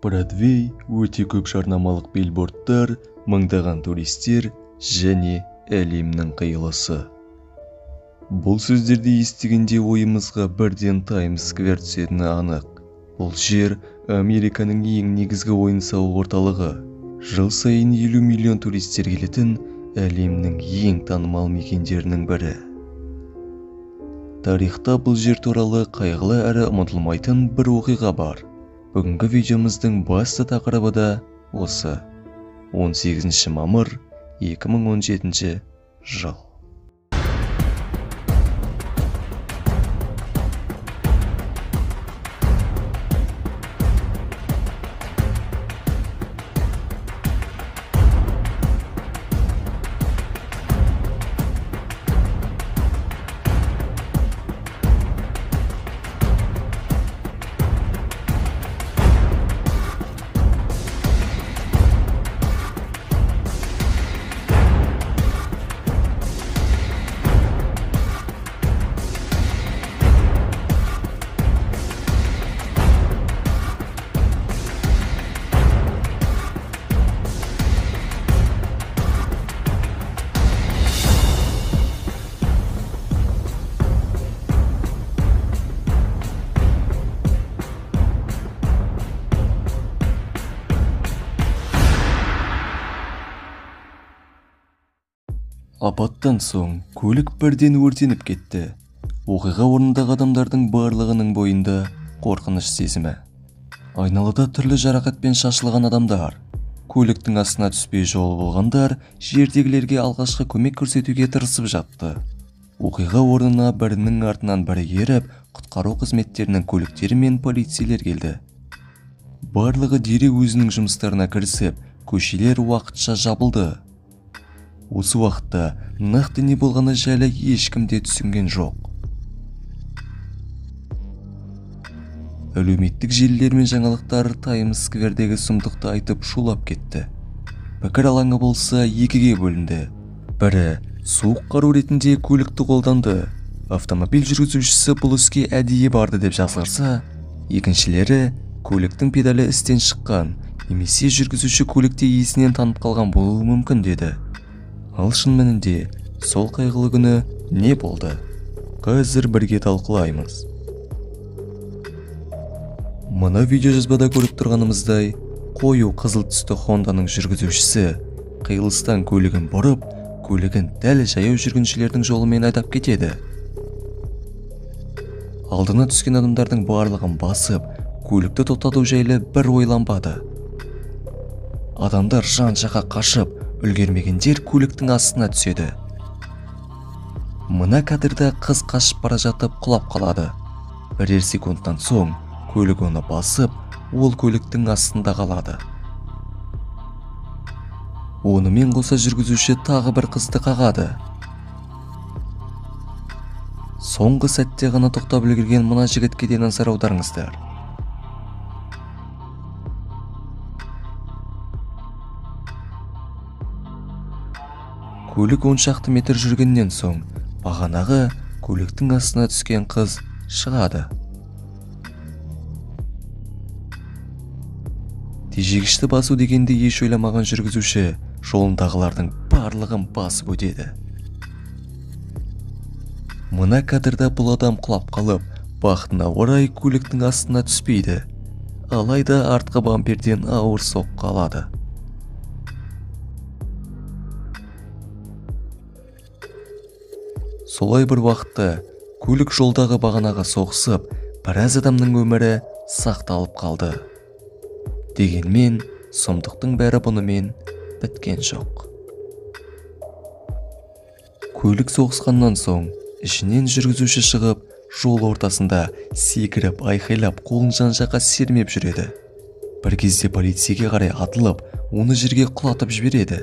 Бродвей өте көп жарнамалық билбордтар, мыңдаған туристер және әлемнің қиылысы. Бұл сөздерді естігенде ойымызға бірден Таймс Сквер түсетіні анық. Бұл жер Американың ең негізгі ойын-сауық орталығы. Жыл сайын 50 миллион туристер келетін әлемнің ең танымал мекендерінің бірі. Тарихта бұл жер туралы қайғылы әрі ұмытылмайтын бір оқиға бар. Бүгінгі видеомыздың басты тақырыбы да осы. 18 мамыр 2017 жыл. Апаттан соң көлік бірден өртеніп кетті. Оқиға орнындағы адамдардың барлығының бойында қорқыныш сезімі. Айналада түрлі жарақатпен шашылған адамдар, көліктің астына түспей жол болғандар жердегілерге алғашқы көмек көрсетуге тырысып жатты. Оқиға орнына бірінің артынан бірі еріп, құтқару қызметтерінің көліктері мен полицейлер келді. Барлығы дереу өзінің жұмыстарына кірісіп, көшелер уақытша жабылды. Осы уақытта нақты не болғаны жайлы ешкім де түсінген жоқ. Әлеуметтік желілер мен жаңалықтар Таймс Сквердегі сұмдықты айтып шулап кетті. Пікір алаңы болса екіге бөлінді. Бірі суық қару ретінде көлікті қолданды. Автомобиль жүргізушісі бұл іске әдейі барды деп жазғырса, екіншілері көліктің педалі істен шыққан немесе жүргізуші көлікте есінен танып қалған болуы мүмкін деді. Ал шын мәнінде сол қайғылы күні не болды? Қазір бірге талқылаймыз. Мына видеожазбада көріп тұрғанымыздай, қою қызыл түсті Хонданың жүргізушісі қиылыстан көлігін бұрып, көлігін дәл жаяу жүргіншілердің жолымен айдап кетеді. Алдына түскен адамдардың барлығын басып, көлікті тоқтату жайлы бір ойланбады. Адамдар жан-жаққа қашып, үлгермегендер көліктің астына түседі. Мына кадрда қыз қашып бара жатып құлап қалады. Бірер секундтан соң көлік оны басып, ол көліктің астында қалады. Онымен қоса жүргізуші тағы бір қызды қағады. Соңғы сәтте ғана тоқтап үлгерген мына жігітке де назар аударыңыздар. Көлік 10 шақты метр жүргеннен соң, бағанағы көліктің астына түскен қыз шығады. Тежегішті басу дегенде еш ойламаған жүргізуші жолындағылардың барлығын басып өтеді. Мына кадрда бұл адам құлап қалып, бақытына орай көліктің астына түспейді. Алайда артқы бамперден ауыр соққы алады. Солай бір уақытта көлік жолдағы бағанаға соғысып, біраз адамның өмірі сақталып қалды. Дегенмен, сұмдықтың бәрі бұнымен біткен жоқ. Көлік соғысқаннан соң, ішінен жүргізуші шығып, жол ортасында секіріп, айқайлап, қолын жан-жаққа сермеп жүреді. Бір кезде полицейге қарай атылып, оны жерге құлатып жібереді.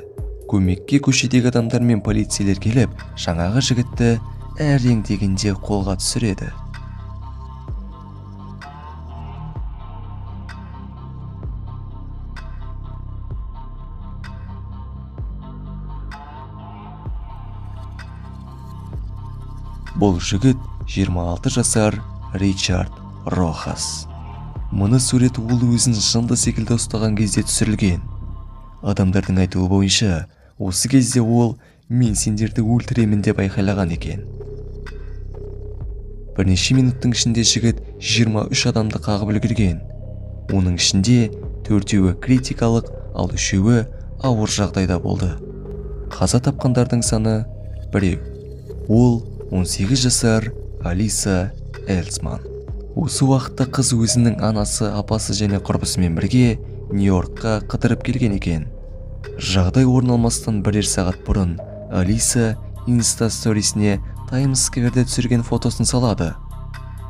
Көмекке көшедегі адамдар мен полицейлер келіп, жаңағы жігітті әрең дегенде қолға түсіреді. Бұл жігіт 26 жасар Ричард Рохас. Мұны сурет ол өзін жынды секілді ұстаған кезде түсірілген. Адамдардың айтуы бойынша, осы кезде ол «Мен сендерді өлтіремін» деп айқайлаған екен. Бірнеше минуттың ішінде жігіт 23 адамды қағып үлгерген. Оның ішінде 4-еуі критикалық, ал 3-еуі ауыр жағдайда болды. Қаза тапқандардың саны 1. Ол 18 жасар Алиса Элсман. Осы уақытта қыз өзінің анасы, апасы және құрбысымен бірге Нью-Йоркқа қыдырып келген екен. Жағдай орын алмастан бірер сағат бұрын Алиса инста сторисіне Таймс Скверде түсірген фотосын салады.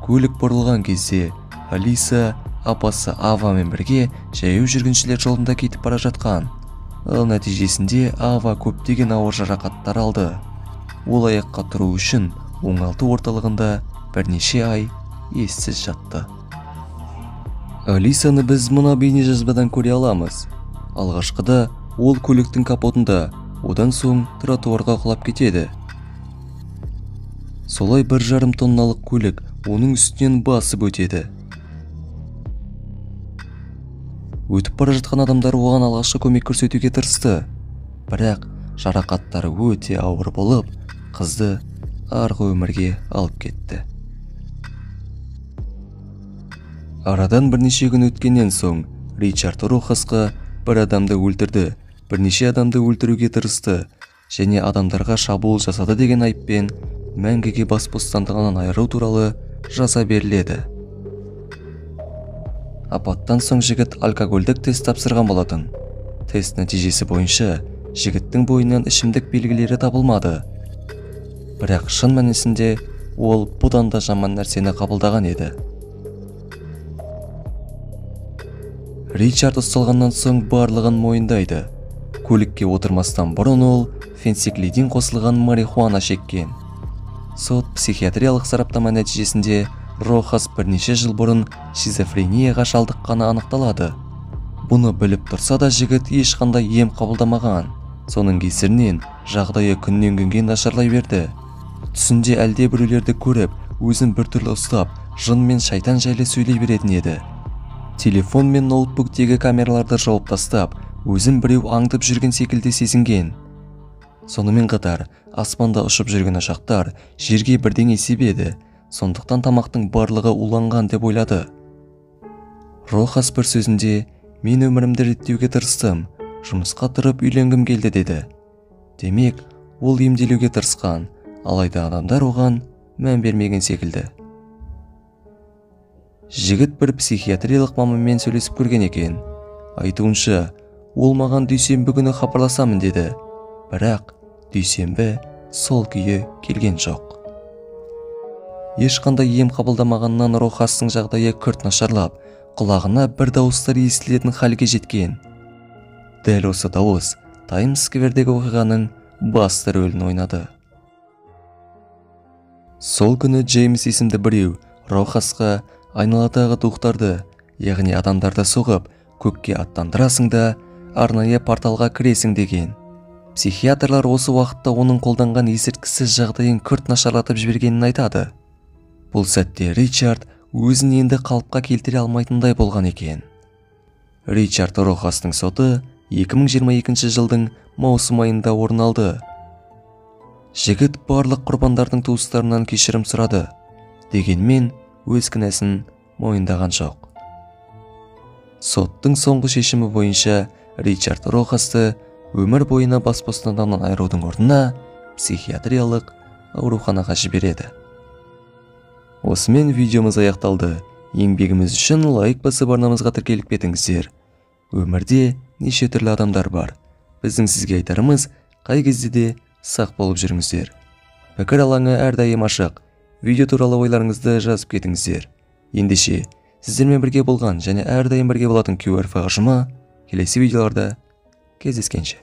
Көлік бұрылған кезде Алиса апасы Авамен бірге жаяу жүргіншілер жолында кетіп бара жатқан. Ал нәтижесінде Ава көптеген ауыр жарақаттар алды. Ол аяққа тұру үшін оңалту орталығында бірнеше ай ессіз жатты. Алисаны біз мына бейнежазбадан көре аламыз. Алғашқыда ол көліктің капотында, одан соң тротуарға құлап кетеді. Солай 1,5 тонналық көлік оның үстінен басып өтеді. Өтіп бара жатқан адамдар оған алғашқы көмек көрсетуге тырысты. Бірақ жарақаттары өте ауыр болып, қызды арғы өмірге алып кетті. Арадан бірнеше күн өткеннен соң Ричард Рохасқа бір адамды өлтірді, бірнеше адамды өлтіруге тырысты және адамдарға шабуыл жасады деген айыппен мәңгіге бас бостандығынан айыру туралы жаза беріледі. Апаттан соң жігіт алкогольдік тест тапсырған болатын. Тест нәтижесі бойынша жігіттің бойынан ішімдік белгілері табылмады. Бірақ шын мәнісінде ол бұдан да жаман нәрсені қабылдаған еді. Ричард ұсталғаннан соң барлығын мойындайды. Көлікке отырмастан бұрын ол фенциклидин қосылған марихуана шеккен. Сот психиатриялық сараптама нәтижесінде Рохас бірнеше жыл бұрын шизофренияға шалдыққаны анықталады. Бұны біліп тұрса да жігіт ешқандай ем қабылдамаған. Соның кесірінен жағдайы күннен күнге нашарлай берді. Түсінде әлде біреулерді көріп, өзін біртүрлі ұстап, жын мен шайтан жайлы сөйлей беретін еді. Телефон мен ноутбуктегі камераларды жауып тастап, өзін біреу аңдып жүрген секілді сезінген. Сонымен қатар, аспанда ұшып жүрген ұшақтар жерге бірдеңе себеді, сондықтан тамақтың барлығы уланған деп ойлады. Рохас бір сөзінде, «Мен өмірімді реттеуге тырыстым, жұмысқа тұрып үйленгім келді» деді. Демек, ол емделуге тырысқан, алайда адамдар оған мән бермеген секілді. Жігіт бір психиатриялық маманмен сөйлесіп көрген екен. Айтуынша, ол маған дүйсенбі күні хабарласамын деді. Бірақ дүйсенбі сол күйі келген жоқ. Ешқандай ем қабылдамағаннан Рохастың жағдайы күрт нашарлап, құлағына бір дауыстар естілетін халге жеткен. Дәл осы дауыс Таймс Сквердегі оқиғаның басты рөлін ойнады. Сол күні Джеймс есімді біреу Рохасқа айналадағы духтарды, яғни адамдарды соғып, көкке аттандырасың да, арнайы порталға кіресің деген. Психиатрлар осы уақытта оның қолданған есірткісіз жағдайын күрт нашарлатып жібергенін айтады. Бұл сәтте Ричард өзін енді қалыпқа келтіре алмайтындай болған екен. Ричард Рохастың соты 2022 жылдың маусым айында орын алды. Жігіт барлық құрбандардың туыстарынан кешірім сұрады. Дегенмен өз кінәсін мойындаған жоқ. Соттың соңғы шешімі бойынша Ричард Рохасты өмір бойына бас бостандығынан айырудың орнына психиатриялық ауруханаға жібереді. Осымен видеомыз аяқталды. Еңбегіміз үшін лайк басып арнамызға тіркеліп кетіңіздер. Өмірде неше түрлі адамдар бар. Біздің сізге айтарымыз, қай кезде де сақ болып жүріңіздер. Пікір алаңы әрдайым ашық. Видео туралы ойларыңызды жазып кетіңіздер. Ендеше, сіздермен бірге болған және әрдайым бірге болатын QRF ұжымы келесі видеоларда кездескенше.